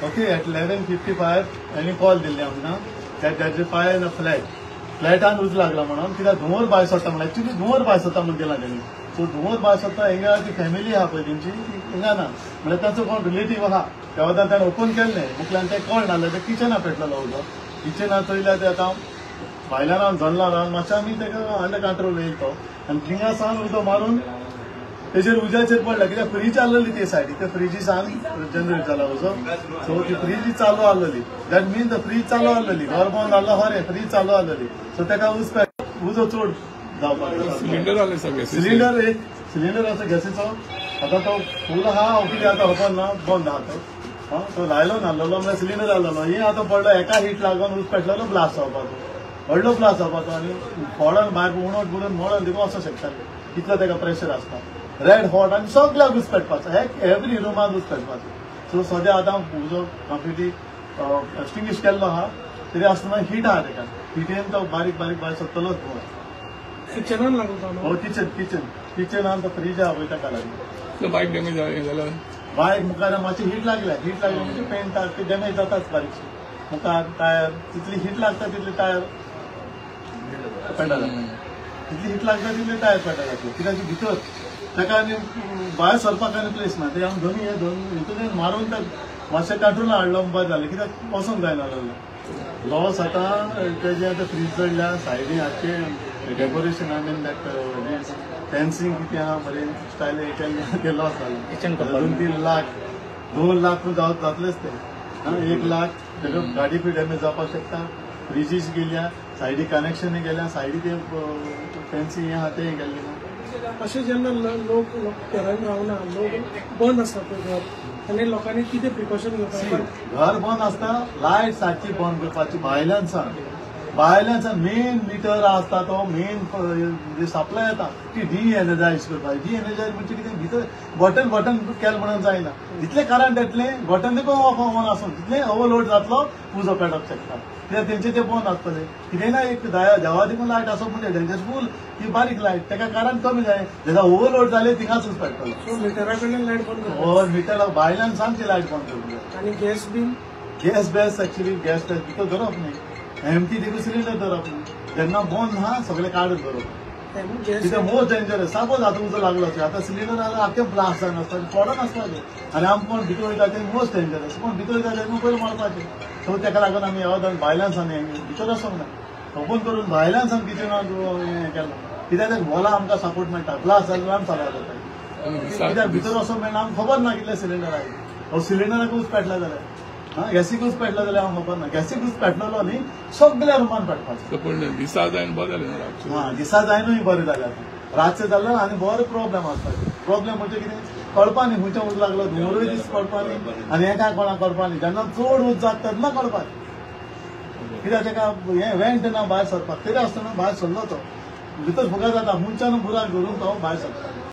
Okay, at 11:55 आनी call दिल्ली आमकां that there is fire in a flat. फ्लॅटान उजो लागला म्हणून कित्याक धुंवर भायर सरता म्हणून, एक्चुली धुंवर भायर सरता म्हणून दिला तेणी. सो धुंवर भायर सरता हिंगा ती फॅमिली आहा पळय तेंची, ती हिंगा ना म्हणल्यार तांचो कोण रिलेटीव आहा त्या वतान ताणें ओपन केल्लें मुखल्यान तें कळ नासलें, तें किचना पेटलेलो उजो. किचना चोयल्यार ते आतां भायल्यान रावन जल्ला रावन मातशें आमी ताका अंडर कंट्रोल येयल तो आनी थिंगा सावन उदो मारून तेजेर उज्याचेर पडला कित्याक फ्रीज आसलेली ते सायडी, ते फ्रिजी सावन जनरेट जाला उजो. सो ती फ्रीज चालू आसलेली, that mean the fridge चालू आसलेली, घर बंद आहलो खरें, फ्रीज चालू आसलेली. सो ताका उजो चड जावपाक. सिलिंडर एक सिलिंडर आसा गॅसीचो, आतां तो फूल आहा हांव कितें आतां खबर ना, बंद आहा तो. तो लायलो नासलेलो म्हणल्यार सिलिंडर आहलेलो, हे आतां पडलो एका हीट लागून उज पेटलेलो, ब्लास्ट जावपाचो, व्हडलो ब्लास्ट जावपाचो आनी फोडन भायर उणट बुडून मळन देखून वचूंक शकताले, इतलो ताका प्रेशर आसता. रेड हॉट आनी सगळ्याक उज पेटपाचो, एवरी रुमान उज पेटपाचो. सो सद्या आतां उजो कंप्लिटली एक्सटिंग्विश केल्लो आहा, तरी आसतना हीट आहा ताका, हिटेन तो बारीक बारीक भायर सरतलोच धुंवर. किचनान लागलो हो, किचन किचन किचनान तो फ्रीज आहा पळय ताका लागलो. बायक डॅमेज जाल्या, बायक मुखार मातशी हीट लागल्या, हीट लागली म्हणजे पेंटाक ती डॅमेज जाताच बारीकशी, मुखार टायर तितली हीट लागता तितली टायर पेटा जाता, तितली हीट लागता तितली टायर पेटा जातली. कित्याक भितर ताका आनी भायर सरपाक आनी प्लेस ना, ते आमी दोनी हे दोन हितून मारून ते मातशें कांट्रोला हाडलो बरें जालें, कित्याक वचोंक जायना जालें. लॉस आतां तेजें आतां फ्रीज जडल्या सायडी आख्खें decoration, I mean that fencing कितें आहा बरें स्टायल केल्लें तें लॉस जालें. 2-3 लाख 2 लाख जातलेच ते, 1 लाख ताका गाडी बी डॅमेज जावपाक शकता, फ्रिजीस गेल्या, सायडी कनेक्शन गेल्या, सायडी ते फेन्सिंग हें आहा तें गेल्लें. अशें जेन्ना लोक घरान रावना, लोक बंद आसता पळय घर, आनी लोकांनी कितें प्रिकॉशन घेवपाक? घर बंद आसता, लायट सारकी बंद करपाची भायल्यान सावन, भायल्यान सावन मेन मिटर आसता तो मेन सप्लाय येता ती डी एनर्जायज करपाची. डी एनर्जायज म्हणजे कितें, भितर बटन बटन केलें म्हणून जायना, जितलें करंट येतलें बटन देखून ऑफ ऑन आसून तितलें ओवरलोड जातलो, उजो पेटप शकता. कित्याक तेंचे ते बंद आसतलें, कितें ना एक देवा देखून लायट आसप म्हणजे डेंजरफूल, ती बारीक लायट ताका करंट कमी जाय, जेन्ना ओवरलोड जालें थिंगाच पेटतलो. मिटरा कडल्यान लायट बंद करप, हय मिटरा भायल्यान सावन ती लायट बंद करूंक जाय. आनी गॅस बीन, गॅस बेस एक्चुली गॅस भितर धरप न्ही, एमटी देखून सिलिंडर धरप न्ही, जेन्ना बंद आहा सगळें काडून धरप, कित्याक मोस्ट डेंजरस. सपोज आतां उजो लागलो आतां सिलिंडर आतां आख्खें ब्लास्ट जावन आसता, पडोन आसपाचें आनी आमी कोण भितर वयता तें मोस्ट डेंजरस, कोण भितर वयता तें पयलीं मरपाचें. सो ताका लागून आमी ह्या भायल्यान सावन भितर वचोंक ना, ओपन करून भायल्यान सावन किचनान हें केलां, कित्याक तें वोला आमकां सपोर्ट मेळटा, ब्लास्ट जाल्यार आमी चालू जाता, कित्याक भितर वचोंक मेळना, आमकां खबर ना कितले सिलिंडर आयले, हो सिलिंडराक उज पेटला जाल्यार, हा गॅसीक उज पेटला जाल्यार आमकां खबर ना, गॅसीक उज पेटलेलो न्ही सगळ्या रुमान पेटपाचें. पूण दिसा जायन बरें जालें, हा दिसा जायनूय बरें जालें, आतां रातचें जालें आनी बरो प्रोब्लेम आसता. प्रोब्लेम म्हणजे कितें कळपा न्ही खंयच्या उज लागलो, धुंवरूय दीस कळपा न्ही आनी हें कांय कोणाक कळपा न्ही, जेन्ना चड उज जाता तेन्ना कळपा, कित्याक ताका हें वेंट ना भायर सरपाक, तरी आसतना भायर सरलो तो भितर फुगा जाता, खंयच्यान बुराक धरून तो भायर सरता.